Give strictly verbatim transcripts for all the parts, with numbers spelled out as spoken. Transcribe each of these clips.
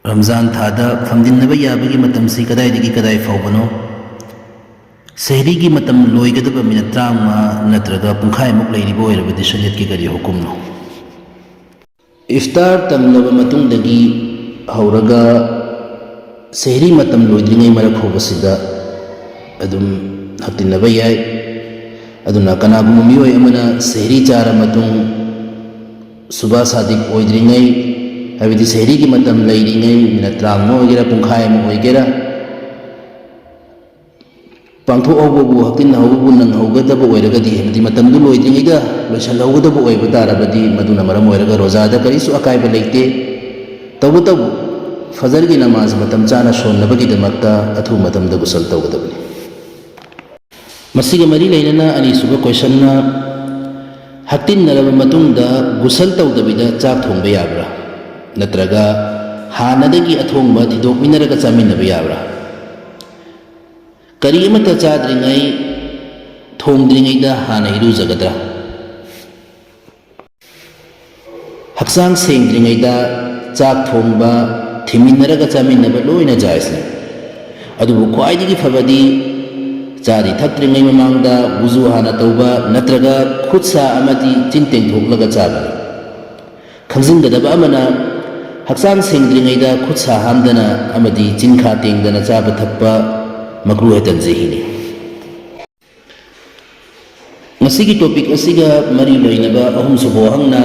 ꯔꯝꯖꯥꯟ ꯊꯥꯗ ꯐꯝꯖꯤꯟꯅꯕ ꯌꯥꯕꯒꯤ ꯃꯇꯝꯁꯤ ꯀꯗꯥꯏꯗꯒꯤ ꯀꯗꯥꯏ ꯐꯥꯎꯕꯅꯣ? ꯁꯦꯍꯔꯤꯒꯤ ꯃꯇꯝ ꯂꯣꯏꯒꯗꯕ ꯃꯤꯅꯠ ꯇꯔꯥꯃꯉꯥ ꯅꯠꯇ꯭ꯔꯒ ꯄꯨꯡꯈꯥꯏꯃꯨꯛ ꯂꯩꯔꯤꯕ ꯑꯣꯏꯔꯕꯗꯤ ꯁꯔꯤꯌꯠꯀꯤ ꯀꯔꯤ ꯍꯨꯀꯨꯝꯅꯣ? ꯏꯐꯇꯥꯔ ꯇꯝꯂꯕ ꯃꯇꯨꯡꯗꯒꯤ ꯍꯧꯔꯒ ꯁꯦꯍꯔꯤ ꯃꯇꯝ ꯂꯣꯏꯗ꯭ꯔꯤꯉꯩ ꯃꯔꯛ ꯐꯥꯎꯕꯁꯤꯗ ꯑꯗꯨꯝ ꯍꯛꯇꯤꯟꯅꯕ ꯌꯥꯏ꯫ ꯑꯗꯨꯅ ꯀꯅꯥꯒꯨꯝꯕ ꯃꯤꯑꯣꯏ ꯑꯃꯅ ꯁꯦꯍꯔꯤ ꯆꯥꯔ ꯃꯇꯨꯡ ꯁꯨꯕꯥ ꯁꯥꯗꯤꯛ ꯑꯣꯏꯗ꯭ꯔꯤꯉꯩ, ꯍꯥꯏꯕꯗꯤ ꯁꯦꯍꯔꯤꯒꯤ ꯃꯇꯝ ꯂꯩꯔꯤꯉꯩ, ꯃꯤꯅꯠ ꯇꯔꯥꯃꯉꯥ ꯑꯣꯏꯒꯦꯔꯥ, ꯄꯨꯡꯈꯥꯏ ꯑꯃ ꯑꯣꯏꯒꯦꯔꯥ, ꯄꯥꯡꯊꯣꯛꯍꯧꯕꯕꯨ, ꯍꯛꯇꯤꯟꯅꯍꯧꯕꯕꯨ ꯅꯪꯍꯧꯒꯗꯕ ꯑꯣꯏꯔꯒꯗꯤ, ꯍꯥꯏꯕꯗꯤ ꯃꯇꯝꯗꯨ ꯂꯣꯏꯗ꯭ꯔꯤꯉꯩꯗ ꯂꯣꯏꯁꯤꯜꯍꯧꯒꯗꯕ ꯑꯣꯏꯕ ꯇꯥꯔꯕꯗꯤ, ꯃꯗꯨꯅ ꯃꯔꯝ ꯑꯣꯏꯔꯒ ꯔꯣꯖꯥꯗ ꯀꯔꯤꯁꯨ ꯑꯀꯥꯏꯕ ꯂꯩꯇꯦ꯫ ꯇꯧꯕꯇꯕꯨ, ꯐꯖꯔꯒꯤ ꯅꯃꯥꯖ ꯃꯇꯝ ꯆꯥꯅ ꯁꯣꯟꯅꯕꯒꯤꯗꯃꯛꯇ ꯑꯊꯨꯕ ꯃꯇꯝꯗ ꯒꯨꯁꯜ ꯇꯧꯒꯗꯕꯅꯤ꯫ ꯃꯁꯤꯒ ꯃꯔꯤ ꯂꯩꯅꯅ ꯑꯅꯤꯁꯨꯕ ꯀꯣꯏꯁꯟꯅ, ꯍꯛꯇꯤꯟꯅꯔꯕ ꯃꯇꯨꯡꯗ ꯒꯨꯁꯜ ꯇꯧꯗꯕꯤꯗ ꯆꯥꯛ ꯊꯣꯡꯕ ꯌꯥꯕ꯭ꯔꯥ? ꯅꯠꯇ꯭ꯔꯒ ꯍꯥꯟꯅꯗꯒꯤ ꯑꯊꯣꯡꯕ ꯊꯤꯗꯣꯛꯃꯤꯟꯅꯔꯒ ꯆꯥꯃꯤꯟꯅꯕ ꯌꯥꯕ꯭ꯔꯥ? ꯀꯔꯤ ꯑꯃꯠꯇ ꯆꯥꯗ꯭ꯔꯤꯉꯩ, ꯊꯣꯡꯗ꯭ꯔꯤꯉꯩꯗ ꯍꯥꯟꯅ ꯏꯔꯨꯖꯒꯗ꯭ꯔꯥ? ꯍꯛꯆꯥꯡ ꯁꯦꯡꯗ꯭ꯔꯤꯉꯩꯗ ꯆꯥꯛ ꯊꯣꯡꯕ, ꯊꯤꯃꯤꯟꯅꯔꯒ ꯆꯥꯃꯤꯟꯅꯕ ꯂꯣꯏꯅ ꯖꯥꯏꯖꯅꯤ꯫ ꯑꯗꯨꯕꯨ ꯈ꯭ꯋꯥꯏꯗꯒꯤ ꯐꯕꯗꯤ ꯆꯥꯗꯤ ꯊꯛꯇ꯭ꯔꯤꯉꯩ ꯃꯃꯥꯡꯗ ꯋꯨꯖꯨ ꯍꯥꯟꯅ ꯇꯧꯕ ꯅꯠꯇ꯭ꯔꯒ ꯈꯨꯠ ꯁꯥ ꯑꯃꯗꯤ ꯆꯤꯟ ꯇꯦꯡꯊꯣꯛꯂꯒ ꯆꯥꯕꯅꯤ꯫ ꯈꯪꯖꯤꯟꯒꯗꯕ ꯑꯃꯅ, ꯍꯛꯆꯥꯡ ꯁꯦꯡꯗ꯭ꯔꯤꯉꯩꯗ ꯈꯨꯠ ꯁꯥ ꯍꯥꯝꯗꯅ ꯑꯃꯗꯤ ꯆꯤꯟꯈꯥ ꯇꯦꯡꯗꯅ ꯆꯥꯕ ꯊꯛꯄ ꯃꯀ꯭ꯔꯨꯍ ꯇꯟꯖꯤꯍꯤꯅꯤ꯫ ꯉꯁꯤꯒꯤ ꯇꯣꯄꯤꯛ ꯑꯁꯤꯒ ꯃꯔꯤ ꯂꯩꯅꯕ ꯑꯍꯨꯝꯁꯨꯕ ꯋꯥꯍꯪꯅ,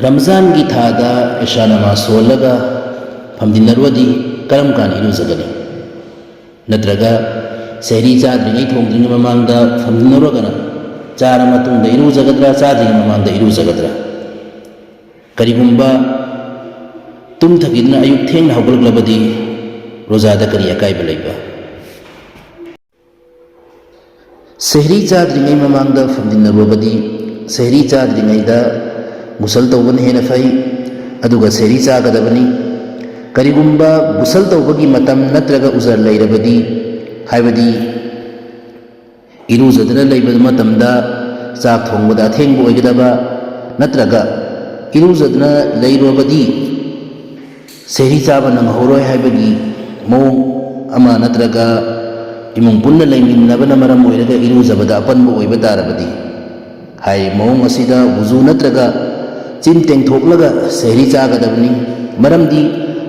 ꯔꯝꯖꯥꯟꯒꯤ ꯊꯥꯗ ꯏꯁꯥ ꯅꯃꯥꯖ ꯁꯣꯜꯂꯒ ꯐꯝꯖꯤꯟꯅꯔꯨꯔꯗꯤ ꯀꯔꯝ ꯀꯥꯟꯗ ꯏꯔꯨꯖꯒꯅꯤ? ꯅꯠꯇ꯭ꯔꯒ ꯁꯦꯍꯔꯤ ꯆꯥꯗ꯭ꯔꯤꯉꯩ, ꯊꯣꯡꯗ꯭ꯔꯤꯉꯩ ꯃꯃꯥꯡꯗ ꯐꯝꯖꯤꯟꯅꯔꯨꯔꯒꯅ ꯆꯥꯔ ꯃꯇꯨꯡꯗ ꯏꯔꯨꯖꯒꯗ꯭ꯔꯥ, ꯆꯥꯗ꯭ꯔꯤꯉꯩ ꯃꯃꯥꯡꯗ ꯏꯔꯨꯖꯒꯗ꯭ꯔꯥ? ꯀꯔꯤꯒꯨꯝꯕ ꯇꯨꯝꯊꯈꯤꯗꯨꯅ ꯑꯌꯨꯛ ꯊꯦꯡꯅ ꯍꯧꯒꯠꯂꯛꯂꯕꯗꯤ ꯔꯣꯖꯥꯗ ꯀꯔꯤ ꯑꯀꯥꯏꯕ ꯂꯩꯕ? ꯁꯦꯍꯔꯤ ꯆꯥꯗ꯭ꯔꯤꯉꯩ ꯃꯃꯥꯡꯗ ꯐꯝꯖꯤꯟꯅꯔꯨꯔꯕꯗꯤ, ꯁꯦꯍꯔꯤ ꯆꯥꯗ꯭ꯔꯤꯉꯩꯗ ꯒꯨꯁꯜ ꯇꯧꯕꯅ ꯍꯦꯟꯅ ꯐꯩ꯫ ꯑꯗꯨꯒ ꯁꯦꯍꯔꯤ ꯆꯥꯒꯗꯕꯅꯤ꯫ ꯀꯔꯤꯒꯨꯝꯕ ꯒꯨꯁꯜ ꯇꯧꯕꯒꯤ ꯃꯇꯝ ꯅꯠꯇ꯭ꯔꯒ ꯎꯖꯔ ꯂꯩꯔꯕꯗꯤ, ꯍꯥꯏꯕꯗꯤ ꯏꯔꯨꯖꯗꯅ ꯂꯩꯕ ꯃꯇꯝꯗ ꯆꯥꯛ ꯊꯣꯡꯕꯗ ꯑꯊꯦꯡꯕ ꯑꯣꯏꯒꯗꯕ, ꯅꯠꯇ꯭ꯔꯒ ꯏꯔꯨꯖꯗꯅ ꯂꯩꯔꯨꯔꯕꯗꯤ ꯁꯦꯍꯔꯤ ꯆꯥꯕ ꯅꯪꯍꯧꯔꯣꯏ ꯍꯥꯏꯕꯒꯤ ꯃꯑꯣꯡ ꯑꯃ, ꯅꯠꯇ꯭ꯔꯒ ꯏꯃꯨꯡ ꯄꯨꯟꯅ ꯂꯩꯃꯤꯟꯅꯕꯅ ꯃꯔꯝ ꯑꯣꯏꯔꯒ ꯏꯔꯨꯖꯕꯗ ꯑꯄꯟꯕ ꯑꯣꯏꯕ ꯇꯥꯔꯕꯗꯤ, ꯍꯥꯏꯔꯤꯕ ꯃꯑꯣꯡ ꯑꯁꯤꯗ ꯋꯨꯖꯨ ꯅꯠꯇ꯭ꯔꯒ ꯆꯤꯟ ꯇꯦꯡꯊꯣꯛꯂꯒ ꯁꯦꯍꯔꯤ ꯆꯥꯒꯗꯕꯅꯤ꯫ ꯃꯔꯝꯗꯤ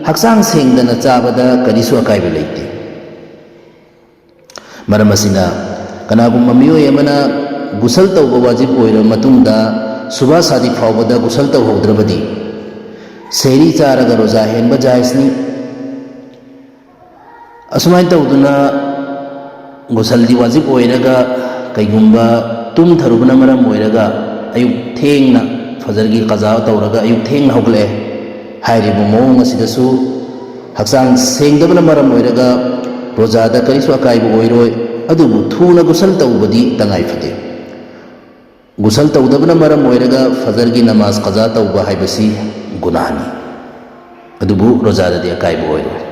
ꯍꯛꯆꯥꯡ ꯁꯦꯡꯗꯅ ꯆꯥꯕꯗ ꯀꯔꯤꯁꯨ ꯑꯀꯥꯏꯕ ꯂꯩꯇꯦ꯫ ꯃꯔꯝ ꯑꯁꯤꯅ, ꯀꯅꯥꯒꯨꯝꯕ ꯃꯤꯑꯣꯏ ꯑꯃꯅ ꯒꯨꯁꯜ ꯇꯧꯕ ꯋꯥꯖꯤꯕ ꯑꯣꯏꯔꯕ ꯃꯇꯨꯡꯗ ꯁꯨꯕꯍ ꯁꯥꯗꯤꯛ ꯐꯥꯎꯕꯗ ꯒꯨꯁꯜ ꯇꯧꯍꯧꯗ꯭ꯔꯕꯗꯤ, ꯁꯦꯍꯔꯤ ꯆꯥꯔꯒ ꯔꯣꯖꯥ ꯍꯦꯟꯕ ꯖꯥꯏꯖꯅꯤ꯫ ꯑꯁꯨꯃꯥꯏꯅ ꯇꯧꯗꯨꯅ ꯒꯨꯁꯜꯗꯤ ꯋꯥꯖꯤꯕ ꯑꯣꯏꯔꯒ, ꯀꯩꯒꯨꯝꯕ ꯇꯨꯝꯊꯔꯨꯕꯅ ꯃꯔꯝ ꯑꯣꯏꯔꯒ ꯑꯌꯨꯛ ꯊꯦꯡꯅ, ꯐꯖꯔꯒꯤ ꯀꯖꯥ ꯇꯧꯔꯒ ꯑꯌꯨꯛ ꯊꯦꯡꯅ ꯍꯧꯒꯠꯂꯛꯑꯦ ꯍꯥꯏꯔꯤꯕ ꯃꯑꯣꯡ ꯑꯁꯤꯗꯁꯨ, ꯍꯛꯆꯥꯡ ꯁꯦꯡꯗꯕꯅ ꯃꯔꯝ ꯑꯣꯏꯔꯒ ꯔꯣꯖꯥꯗ ꯀꯔꯤꯁꯨ ꯑꯀꯥꯏꯕ ꯑꯣꯏꯔꯣꯏ꯫ ꯑꯗꯨꯕꯨ ꯊꯨꯅ ꯒꯨꯁꯜ ꯇꯧꯕꯗꯤ ꯇꯉꯥꯏ ꯐꯗꯦ꯫ ꯒꯨꯁꯜ ꯇꯧꯗꯕꯅ ꯃꯔꯝ ꯑꯣꯏꯔꯒ ꯐꯖꯔꯒꯤ ꯅꯃꯥꯖ ꯀꯖꯥ ꯇꯧꯕ ꯍꯥꯏꯕꯁꯤ ꯒꯨꯅꯥꯍꯅꯤ, ꯑꯗꯨꯕꯨ ꯔꯣꯖꯥꯗꯗꯤ ꯑꯀꯥꯏꯕ ꯑꯣꯏꯔꯣꯏ꯫